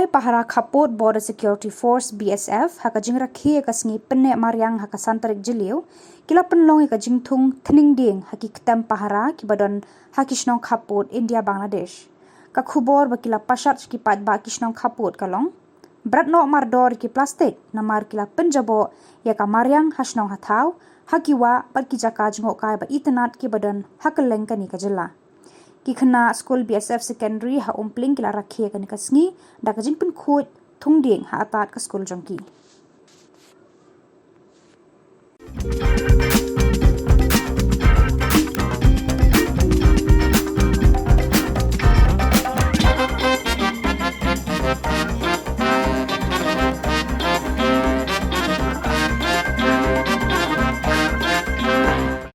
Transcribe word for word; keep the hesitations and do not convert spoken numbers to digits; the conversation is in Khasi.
Pahara Khappud Border Security Force, B S F, ha ka jingrakhe ïa ka sngi pynneh mariang ha ka san tarik Jylliew, ki la pynlong ïa ka jingthung thning dieng ha ki ktem pahara kiba don ha ki shnong khappud India Bangladesh. Ka khubor ba ki la pashat sha ki paidbah ki shnong khappud ka long: bret noh mardor ïa ki plastik namar ki la pynjaboh ïa ka mariang ha shnong ha thaw, ha ki wah bad ki jaka jngohkai ba itynnad kiba don ha kylleng kane ka jylla. Ki khynnah skul B S F Secondary ha Umpling ki la rakhe ïa kane ka sngi da ka jingpynkhuid thung dieng ha atad ka skul jong ki.